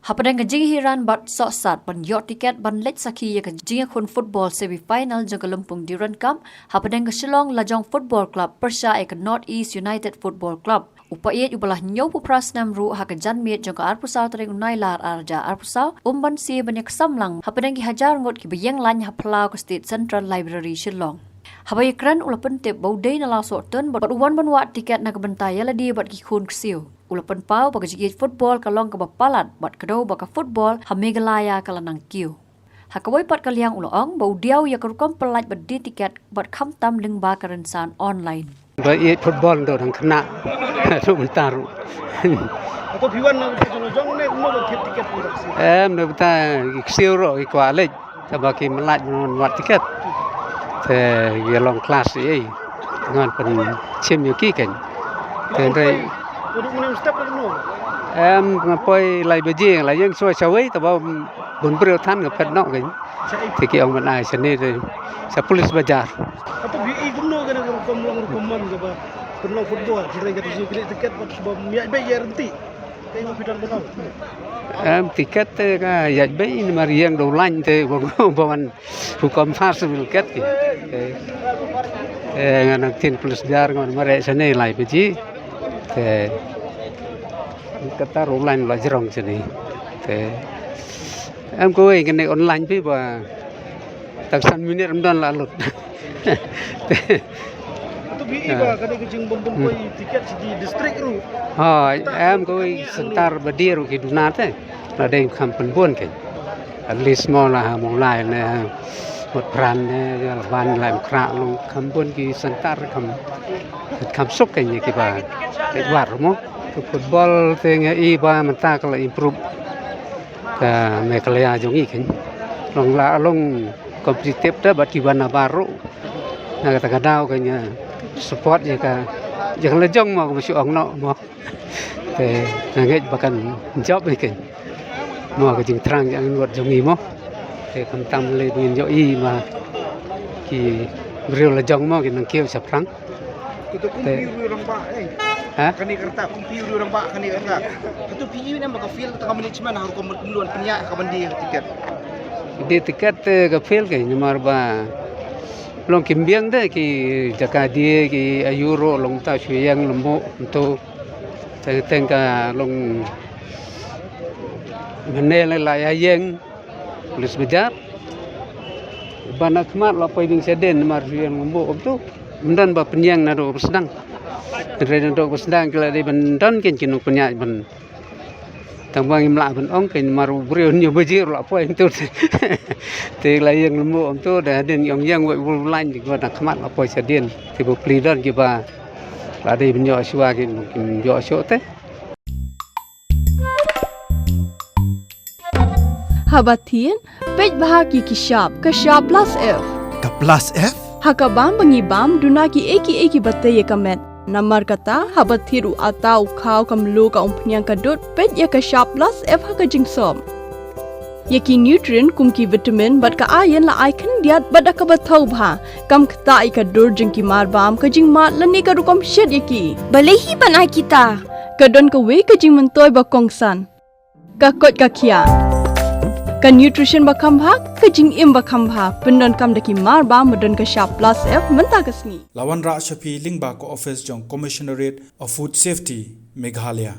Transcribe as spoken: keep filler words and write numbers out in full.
Hapdeng ka jinghiran bad sohsat ban ïoh tiket ban leit sakhi ïa ka jingïakhun football semi-final jong ka lympung Durand Cup hapdeng ka Shillong Lajong Football Club pyrshah ïa ka North East United Football Club, u paid uba la hynñiewphew phra snem ruh ha ka janmiet jong ka arphew saw tarik u Nailar arhajar arphew saw, um banse ban ïakhsam lang hapdeng ki hajar ngut kiba ïeng lain ha phyllaw ka State Central Library Shillong. Haba ïakren u la pyntip ba u dei na Lawsohtun bad u wan ban wad tiket na ka bynta ïa lade bad ki khun ksiew. U la pynpaw ba ka jingïeit football ka long kaba palat bad kdew ba ka football ha Meghalaya ka la nang kiew. Ha kawei pat ka liang u la ong ba u diaw ïa ka rukom pyllait bad die tiket bad khamtam lyngba ka rynsan online. Ba ïeit football ndo dang khynnah ruh mynta ruh. Hato phi wan na ka jong jong ne kumno ba thied tiket phi dak si? Em, na bynta ki ksiew ruh ki kwah leit. Taba ki myllait ban wad tiket. Te ïa long klas ei. Ngan pynshim ïa ki kan. Te hynrei Phi duk mynne step da kumno? Em, nga poi lai baje, la ïeng shuwa shawei, taba bun briew than nga phet noh kan. Sha ei? Te ki ong ban ai shane te sha Police Bazar. Hato phi i kumno ka na ka rukom long rukom man kaba pynlong football, hynrei ka jingkylli tiket bad ba ym ïaid beit ïa ryntih. Em, tiket te ka ïaid beit namar ïeng da u lain te ba, ba wan rukom fast bil ket ki. Te, te nga nang tin Police Bazar nga wan mareh shane lai baje. Te kata ruh u lain la jrong shane. Te em kawei kane online phi ba tang san minit ym don la lut. Hato phi i ba kane ka jingbym pynpoi tiket sha ki district ruh. Ha, em kawei centre ba die ruh ki duna te. La dei kham pynbun kan. At least mo la ha Mawlai ne ha Mawpran ne ïa la ban la em kra long kham bun ki centre kham kham suk kan ïa kiba leit wad mo. Ka football te nga i ba mynta ka la improve. Ka Meghalaya jong ngi kan long la long competitive te bad kiba na baroh. Na kata ka daw kan ïa support ïa ka, ïa ka lajong mo kaba shu ong noh mo. Te nga ngeit ba kan jop ïa kan mo ka jingthrang ïa ngan wat jong ngi mo. Te khamtam lei ba ngin ïohi ma ki briew lajong mo ki nang kiew shaphrang. Kata kum Te- phi u rangbah, eh. Ha? Kane ka rta, kum phi u rangbah, kane ka rta. Kata phi u ne ma ka field, kata ka management, ha rukom ban kumno ban pynïaid, ha ka ban die tiket. Die tiket te ka field ka, namar ba long kim biang de, ki jaka die, ki aïu ruh, long ta shu ïeng lymboh, to. Teng teng ka long mynne la ïa ïeng. Police Bazar. Ba na khmat la poi biang shadien namar shu ïeng lymboh kumto. Ym don ba pynïeng naduh ba sdang. Hynrei naduh ba sdang ki la dei ban don kein ki nongpynïaid ban. Tang ba ngim lah ban ong kein namar u briew hynñiew baje ruh la poi kumto. Te la ïeng lymboh kumto da hadien ong ïeng wei u lain ki ba na khmat la poi shadien. Te ba plie don kiba la dei ban ïoh shuwa ki nong kim ïoh shuh te. Haba thied, peit bha ki ki shap, ka shap plus F. Ka plus F? Ha ka bam ba ngi bam, duna ki ei ki ei kiba tei ïa ka met. Namar kata, haba thied u atta u khaw ka mluh ka umphniang ka dud, peit ïa ka shap plus F ha ka jingsop. Ïa ki nutrient kum ki vitamin bad ka iron la ai khyndiat bad da kaba thaw bha. Kam ktah ïa ka dur jong ki mar bam, ka jingmad lane ka rukom shet ïa ki. Balei hi ban ai kita? Ka don kawei ka jingmyntoi ba kongsan. Ka koit ka khiah. Ka nutrition ba kham bha, ka jingim ba kham bha, pyndonkam da ki mar bam ba don ka shap plus F mynta ka sngi. La wanrah sha phi lyngba ka office jong Commissionerate of Food Safety, Meghalaya.